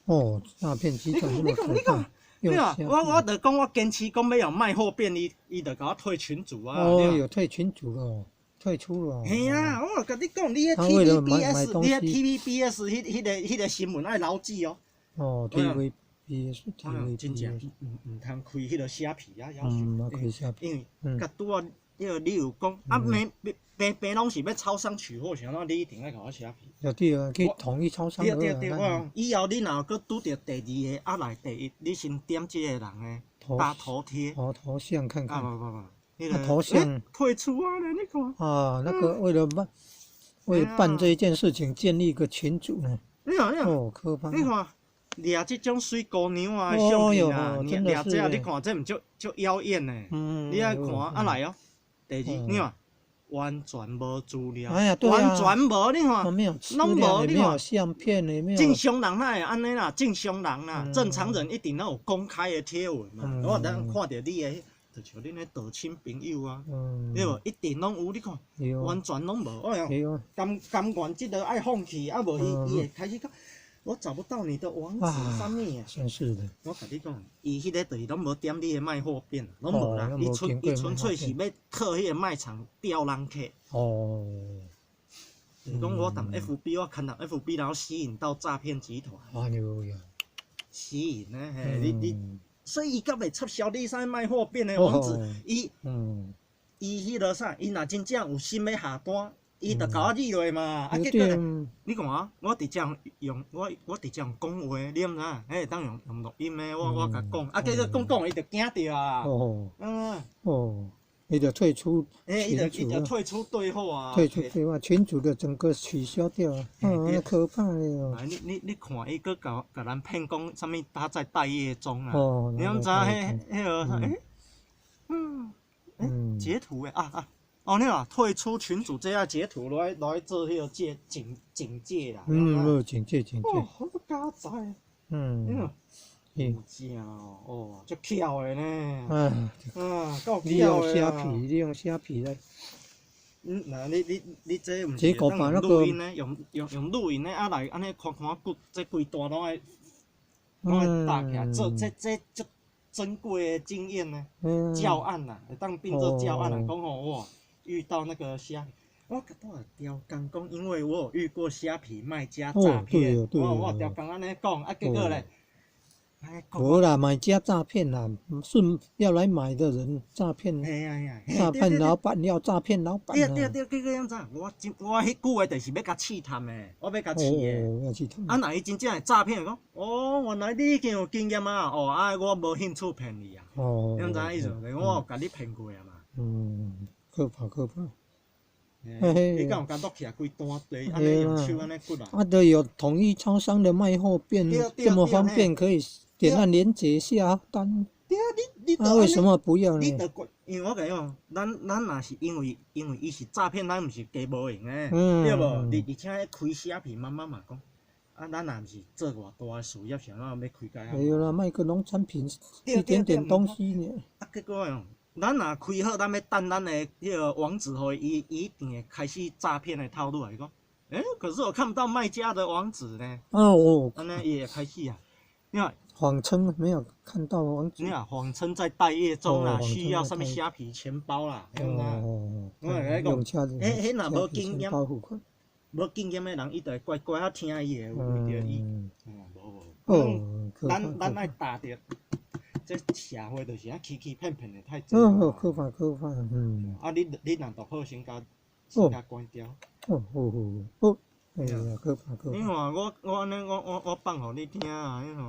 哦，詐騙集團這麼可怕。對啊，我就講我堅持講欲用賣貨變，伊就共我退群組啊。哦，有退群組咯，退出咯。嘿啊，我共你講，你彼 TVBS，你彼 TVBS 彼個新聞愛留記哦。哦，TVBS，TVBS。真正毋通開彼個蝦皮啊，嗯，開蝦皮。因為共拄仔彼個你有講，啊，每平平攏是欲超商取貨，啥物你一定愛共我蝦皮。對啊，去統一超商。對對對，我講以後你若閣拄著第二个，啊來第一，你先點這個人的大頭貼。頭頭像看看。啊無無無，彼個頭像。退出啊！你看。啊，那個為了辦這一件事情，建立一個群組呢。你看，你看。哦，可怕。你看，掠這種媠姑娘啊的相片啊，掠掠這啊，你看這毋足足妖豔呢？你愛看啊來哦，第二，你看。完全無資料，完全無，你看，攏無，你看。相片正常人哪會按呢啦？正常人啦，正常人一定攏有公開的貼文嘛。我等看著你的，就像恁的道親朋友啊，對無？一定攏有，你看，完全攏無。哎喲，甘甘願這個愛放棄，啊無伊會開始講，我找不到你的網址，啥物啊？真是的。我共你講，伊彼個就是攏無點你的賣貨變，攏無啦。伊純粹是欲套彼個賣場釣人客。就是講我佇 FB，我看到 FB，然後吸引到詐騙集團。哎喲呀！吸引呢？嘿，你，所以伊閣袂插銷你啥賣貨變的網址，伊，伊彼個啥？伊若真正有心欲下單。伊就共我入落嘛，啊結果咧，你看啊，我直接用我直接用講話，你毋知影？彼會當用錄音的，我共講，啊結果講講伊就驚著啊。哦，伊就退出群組。伊就退出對話啊。退出對話，群組的整個取消掉，啊，可怕了。你看，伊閣共咱騙講啥物？他在待業中啊。你毋知影？彼個欸？欸，截圖的啊啊！哦，你話退出群組，這愛截圖來做彼個警戒啦。嗯，警戒警戒。哦，好佳哉。有正哦，哦，足巧的呢。啊，夠利用蝦皮，利用蝦皮來。嗯，那你這毋是結果把那個錄音呢？用錄音的啊來按呢看看骨，這規段攏愛搭起來，做這足珍貴的經驗呢。教案啦，會當變做教案來講吼哇。遇到那個蝦，我拄仔刁工講，因為我有遇過蝦皮賣家詐騙，我刁工按呢講，啊結果咧，無啦，買家詐騙啦，是要來買的人詐騙，詐騙老闆要詐騙老闆。對對對，結果按怎？我彼句話就是欲共試探的，我欲共試的。啊，若伊真正會詐騙，講哦，原來你已經有經驗啊，哦，啊，我無興趣騙你啊。你毋知影意思？我有共你騙過啊嘛。嗯。可怕可怕！你敢有共錄起來規單對，按呢用手按呢骨啊？啊，都有統一超商的賣貨變這麼方便，可以點按連結下單。對啊，你啊，為什麼不要呢？你因為我共你講，咱若是因為伊是詐騙，咱毋是加無閒的，對無？而且彼開蝦皮媽媽嘛講，啊，咱若毋是做偌大的事業，啥物欲開價？沒有啦，賣個農產品，一點點東西呢。啊，結果哦。咱若開好，咱欲等咱的彼個網址予伊，伊一定會開始詐騙的套路來講。欸，可是我看不到賣家的網址呢。哦。按呢伊會開始啊，你看。謊稱沒有看到網址。你看，謊稱在待業中啦，需要啥物蝦皮錢包啦，哦。我共你講，彼若無經驗，無經驗的人，伊就會乖乖仔聽伊的，為著伊。無無。哦。咱愛打著。這社會就是遐欺欺騙騙的太濟。哦，可怕可怕，嗯。啊，你若讀好，先共關掉。哦哦哦，哎呀，可怕可怕。你看我按呢，我放予你聽啊，你看。